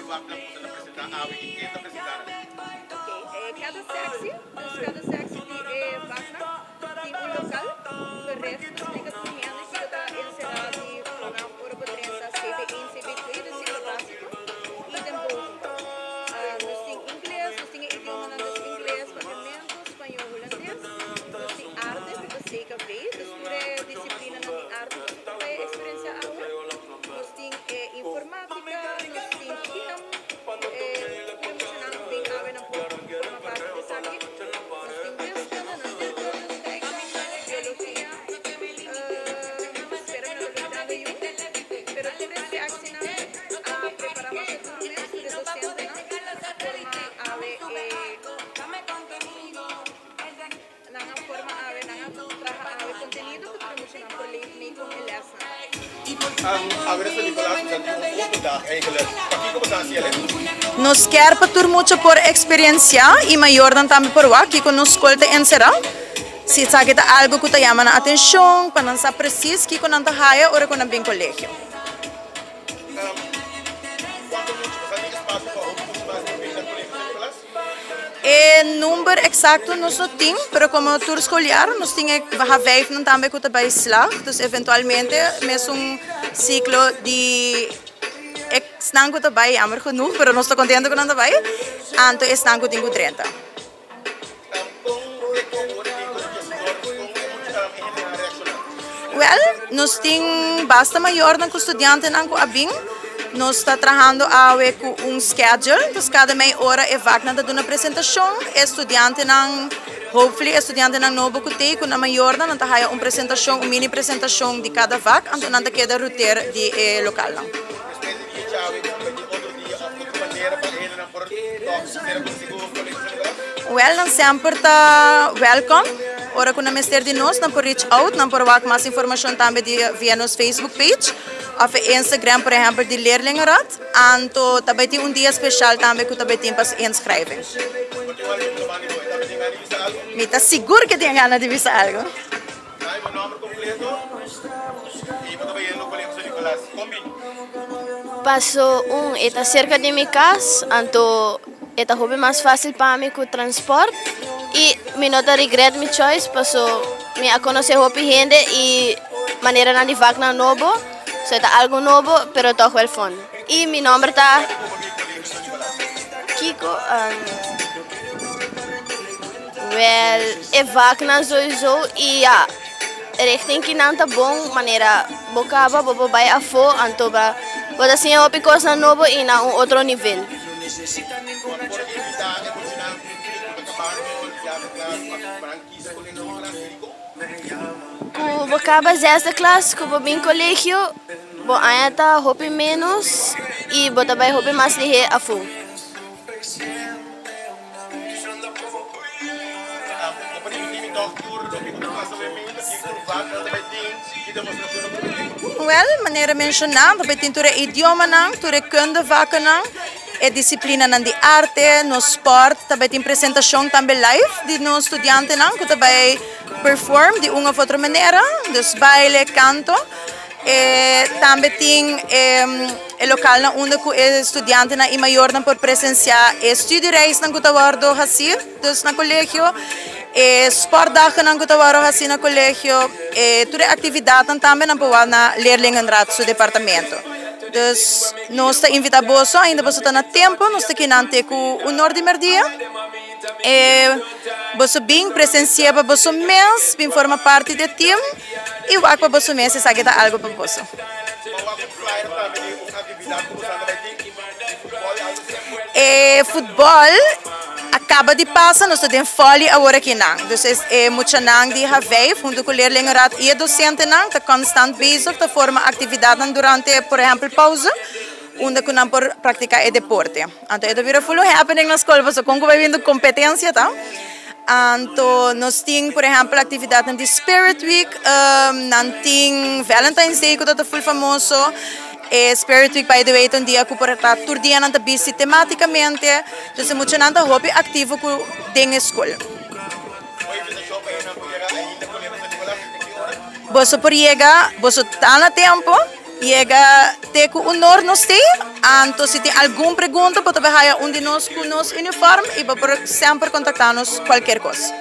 vaknan ku ta presentá awe i ken ta presentá nan? Ok, kada seksi, dus kada seksi di e vaknan tin un lokal gericht pa splika tur hende kiko ta enserá di vanaf ora bo drenta CB1, CB2, dus siklo básiko, i den bovenbouw. Nos tin ingles, nos tin e idiomanan dus ingles, papiamentu, spañó, hulandes, nos tin arte ku ta CKV, dus tur e disiplinanan di arte ku bo ta eksperensiá awe. Nos tin e informática, nos tin gym, e tur e muchanan cu bin awe nan por forma parti di esaki. Nos tin wiskunde, natuurkunde, scheikunde, biologia, spera mi no ta olvidando yu, pero tur e actienan a prepara masha duro mes, tur e docentenan a forma awe e. Nan a forma awe, nan a traha awe contenido cu tur e muchanan por leef mee con e lesnan. Awe San Nicolas nos a tin un open dag eigenlijk. Pakiko bo ta haci el'e? Nos kier pa tur mucha por experiencia y mayornan tambe por wak kico nos scol ta encera. Si esaki ta algo cu ta yama nan atencion pa nan sa precies kico nan ta haya ora cu nan bin colegio. Cuanto mucha? Bo sa tin espacio pa hopi mucha mas den bin na colegio San Nicolas? E number exacto nos no tin, pero como tur scholiar nos tin e H-vijfnan tambe cu ta bay slag, dus eventualmente mesun ciclo di esnan cu ta bay, jammer genoeg, pero nos ta contento cu nan ta bay, anto esnan cu tin cu drenta. Wel, nos tin basta mayornan cu studiantenan cu a bin. Nos ta trahando awe cu un schedule, dus cada mei ora e vaknan ta duna presentacion. E studiantenan, hopefully e studiantenan nobo cu t'ey cu nan mayornan, nan ta haya un presentacion, un mini presentacion di cada vak, anto nan ta keda ruter di e localnan. Wel, nan semper ta welkom. Ora cu nan mester di nos, nan por reach out, nan por wak mas informacion tambe di via nos Facebook page of e Instagram por ehempel di Leerlingenraad. Anto ta bay tin un dia special tambe cu ta bay tin pa inschrijving. Mi ta sigur cu e tin gana di bisa algo. Dai bo nomber completo y bo ta bayendo Colegio San Nicolas. Con bin? Paso un e ta cerca di mi cas, anto e ta hopi mas facil pa mi cu transport y mi no ta regret mi choice paso mi a conoce hopi hende y maneranan di vaknan nobo, so e ta algo nobo pero toch wel fun. Y mi nomber ta Kiko. Wel, e vaknan sowieso y ya, richting kinan ta bon manera bo caba bo por bay afo anto ba bo ta siña hopi cosnan nobo y na un otro nivel. Cu bo caba zesde klas cu bo bin colegio bo aña ta hopi menos y bo ta bay hopi mas lihe afo. Wel, manera menshoná, ta bai tin tur e idiomanan, tur e kundevakkennan, e disiplinanan di arte, nos sport, ta bai tin presentashon tambe live di nos studiantenan ku ta bai perform di un òf otro manera, dus baile, kanto. E tambe tin e lokalnan unda ku e studiantenan i mayornan por presensiá e studiereisnan ku ta wòrdu hasí dus na kolegio, e sportdagennan ku ta wòrdu hasí na kolegio, e tur e aktividatnan tambe nan por wak na Leerlingenraad su departamento. Dus nos ta invitá boso, ainda boso ta na tempu, nos ta kinan te ku un or di mèrdia. E boso bin presensiá pa boso mes, bin forma parti di e team. I wak pa boso mes esaki ta algo pa boso. E futbol a kaba di pasa, nos ta den volley awor akinan. Dus e muchanan di H-vijf hunto ku leerlingenraad i e dosentenan ta konstant bezig ta forma aktividatnan durante por ehèmpel pauze unda ku nan por praktiká e deporte. Anto e ta bira full un happening na skol pasobra kon ku bai bintu kompetensia ta. Anto nos tin por ehèmpel aktividatnan di Spirit Week, nan tin Valentine's Day ku ta ta full famoso. E Spirit Week by the way ta un dia ku por ta tur dia nan ta bisti tematikamente. Dus e muchanan ta hopi aktivo ku den e skol. Boso por yega, boso ta na tempo. Yega te ku unor nos tin, anto si tin algun pregunta bo ta bay haya un di nos ku nos uniform y bo por semper contacta nos cualkier cos.